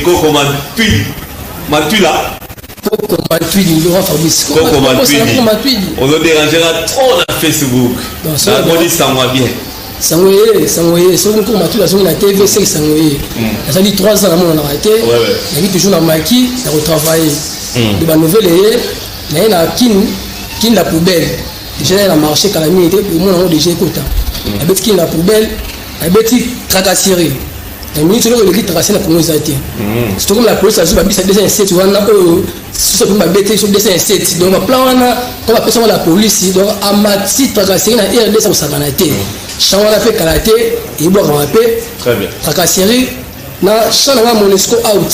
Koko Matuidi. Matuila. Koko Matuidi, Laurent Fabrice. Koko Matuidi. On dérangera trop na Facebook. Namoni sango bien. Sango ye, sango ye, soki Koko Matuidi azongi na TV, c'est sango ye. Azali 3 ans namonanaka te. Naki toujours na maki na kotravailler. De ba nouvelle ye, naye na Kin, Kin la poubelle. Déjà na marché kala mingi te, omona yango déjà ekota. Abeti Kin la poubelle, abeti tracasserie. Na minute oyo eleki tracasserie na Congo eza te. Surtout comme la police azwi babisa 207 wana oyo soso mpe babeti so 207, donc baplan wana to bapesa ngo la police, donc amati tracasserie na RDC kosakana te. Champ wana mpe kala te ebwakama mpe tracasserie na champ nanga Monesco out.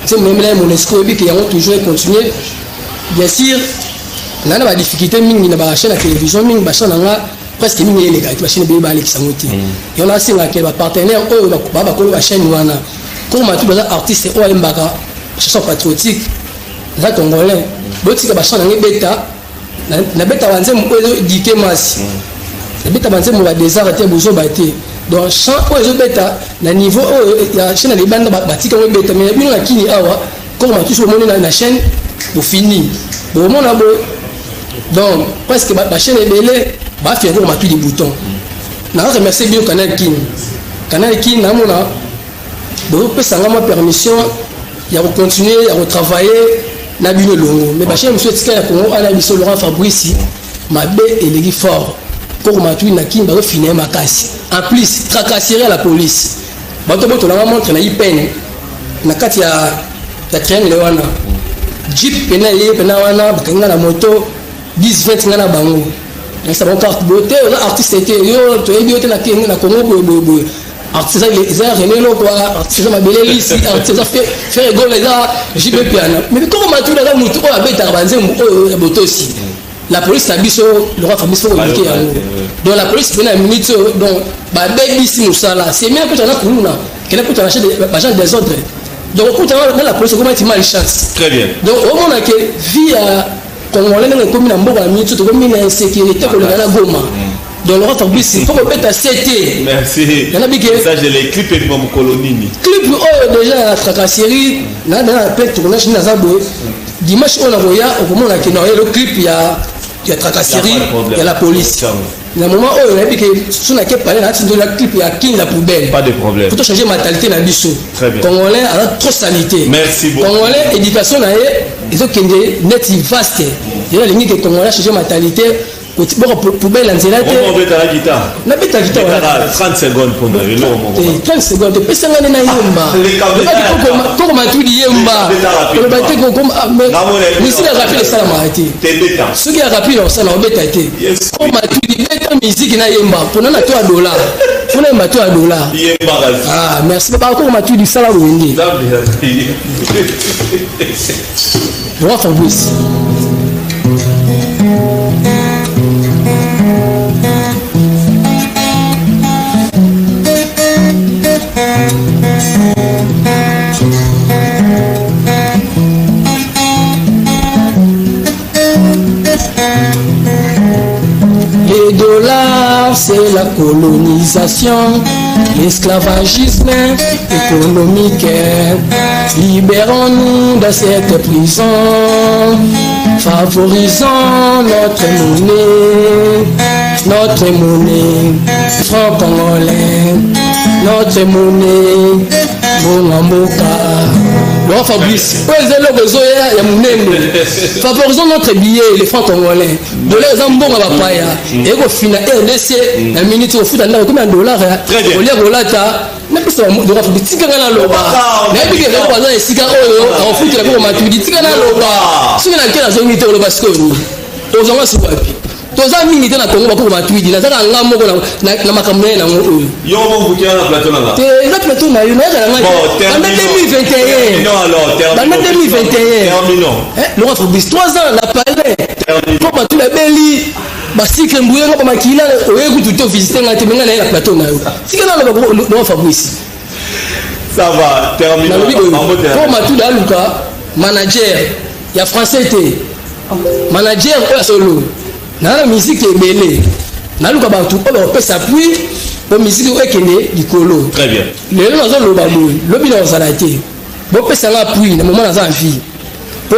Se moyembela ye Monesco, oyebi ke yango toujours econtinue. Bien sûr naa na badifficulté mingi na bachaîne ya télévision mingi, bachaîne nanga presque mingi eleka te, bachaîne ebele balekisa yango te. Yango nasengaka bapartenaire oyo baa bakolo bachaîne wana, Koko Matuidi baza artiste oyo ayembaka chanson patriotique, naza congolais, botika bachaîne nanga ebeta. Nabeta banzembo oyo ezoéduquer masi, nabeta banzembo badésart te, bozoba te. Donc chant oyo ezobeta na niveau oyo ya chaîne ya libanda, batika yango ebeta. Mais bino na kini awa, Koko Matuidi soki bomoni na chaîne, bofini bomona boye. Donc presque bachaîne ebele bafia Koko Matuidi bouton. Naka remercier bino Canal Kini. Canal Kini, namona bozopesanga mwa permission ya kocontinue ya kotravailler na bino elongo. Mais bachaîne mosusu etika ya Congo ana biso, Laurent Fabrice, mabe eleki fort. Koko Matuidi na Kini bazofina ye makasi. En plus tracasserie ya la police, bato botolanga montre na ipene na kati ya triangle wana, jeep pena ye pena wana, bakangi nga na moto 10 20 nga na bango, nakisa bango carte boye te, oza artiste te, yo toyebi yo te na Congo boye boye boye. Artiste eza René Lokwa, artiste eza Mabele Lisi, artiste eza Ferre Gola, eza JB Piana. Mais Koko Matuidi aza motu oyo abetaka banzembo oyo ya botosi. La police na biso, Laurent Fabrice, faut koyike yango. Donc la police pena ya minute oyo, donc babebisi mosala. C'est bien kutana kuluna kende kutana bagent désordre, donc okutana na la police okoma ti malchance. Très bien. Donc omona ke vie ya congolais ndenge ekomi na mboka na minute, tokomi na insécurité koleka na Goma. Donc Laurent Fabrice, faut kobeta ct. Merci. Yana bike. Message de les clips ebima mokolo nini? Clip oyo déjà ya tracasserie na plein tournage, naza boye dimanche oyo nakoya, okomona ke naoyelo clip ya tracasserie ya la police. Na moment oyo nayebi ke so nake pale na ati la clip ya Kin la poubelle. Pas de problème. Faut changer mentalité na biso. Très bien. Congolais aza trop salité. Merci beaucoup. Congolais, éducation na ye ezokende neti vaste. Ye nalingi ke congolais changer mentalité, boka poubelle na nzela te. Obetala guitare? Nabeta guitare. 30 secondes mpona eloko moko. 30 secondes, epesanga nde nayemba Koko Matuidi yemba, koloba te musique ya rapide esalamaka te. Soki ya rapide osala obeta te. Koko Matuidi, beta musique nayemba mpona na to ya dollar, mpona yemba to ya dollar. Ah, merci baba Koko Matuidi, sala boye nde Roi Fabrice. Les dollars, c'est la colonisation, l'esclavagisme économique. Libérons-nous de cette prison, favorisons notre monnaie, franc congolais, notre monnaie, Bongamboka. Bon, Fabrice, oyo eza eloko ezoya ya monene. Favorisons notre billet, le franc congolais. Dollar eza mbongo ya bapaya, ekofina RDC na minute, kofuta ndako ekomi ya dollar, kolia, kolata. Napesa Laurent Fabrice, tika nga naloba. Nayebi ke eloko aza na esika oyo akofutela Koko Matuidi. Tika naloba, soki nake nazongi te, oloba sikoyo nini? Ozwanga si wapi? Toza mingi te na Kongo bakoko Matuidi, nazaka nga moko na makambo na ye nango oyo. Yo mobuki wana plateau na nga. Te, eza plateau na yo, nayaka na ngai banda 2021, banda 2021. Laurent Fabrice, 3 ans na palais po bato babeli basikle mbuyenga bamakila, oye kutu te ovisite ngai te, me ngai naye na plateau na yo. Tika naloba, Laurent Fabrice. Ça va, termine. Nalobi boye, po Matuidi aluka manager ya français te, manager oyo ya solo. Naa na musique ebele, naluka bato oyo bakopesa appui po musique oyo ekende likolo. Très bien. Lelo nazoloba boye, lobi na kozala te. Bopesa nga appui na moment naza en vie, po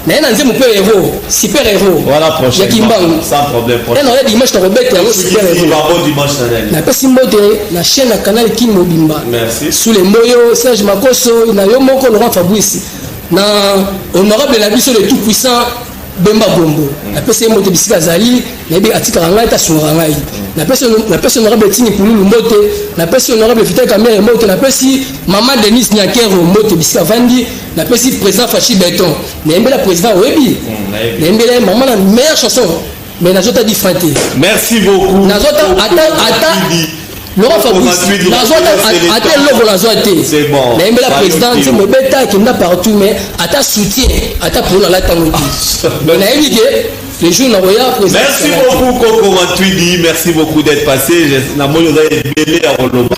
naye na nzembo mpe héros, super héros. Voilà, ya Kimbangu. Sans problème. E na oya dimanche, nakobeta yango super héros. Bon dimanche na nani? Napesi mbote na chaîne ya Canal Kin mobimba. Merci. Sule Mboyo, Serge Makoso, na yo moko Laurent Fabrice, na honorable na biso, le tout puissant Bemba Gombo. Napesi ye mbote bisika azali, nayebi atikaka ngai te, asungaka ngai. Napesi honorable Tini Pululu mbote, napesi honorable Vital Kamerhe mbote, napesi mama Denis Nyakero mbote bisika avandi, napesi président Fashi Beton. Nayembela président, oyebi, nayembela ye mama na meilleure chanson, mais nazota 10 franc te. Merci beaucoup. Nazota ata Laurent Fabrice, nazwa ata eloko, nazwa te. Nayembela président nzembo, ebeta, akenda partout, mais ata soutien, ata polo nalata yango te. Mais nayebi ke le jour nakoya président. Merci beaucoup, Coco Matuidi. Merci beaucoup d'être passé. Namoni oza ebele ya koloba.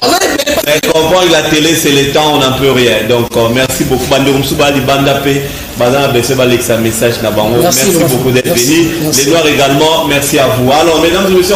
Mais comprendre que la télé, c'est le temps, on n'en peut rien. Donc, merci beaucoup. Bandeko mosusu balibanda pe, baza na besoin balekisa message na bango. Merci, Merci beaucoup d'être Merci. venu. Merci. Les Noirs également, merci à vous. Alors, mesdames et messieurs,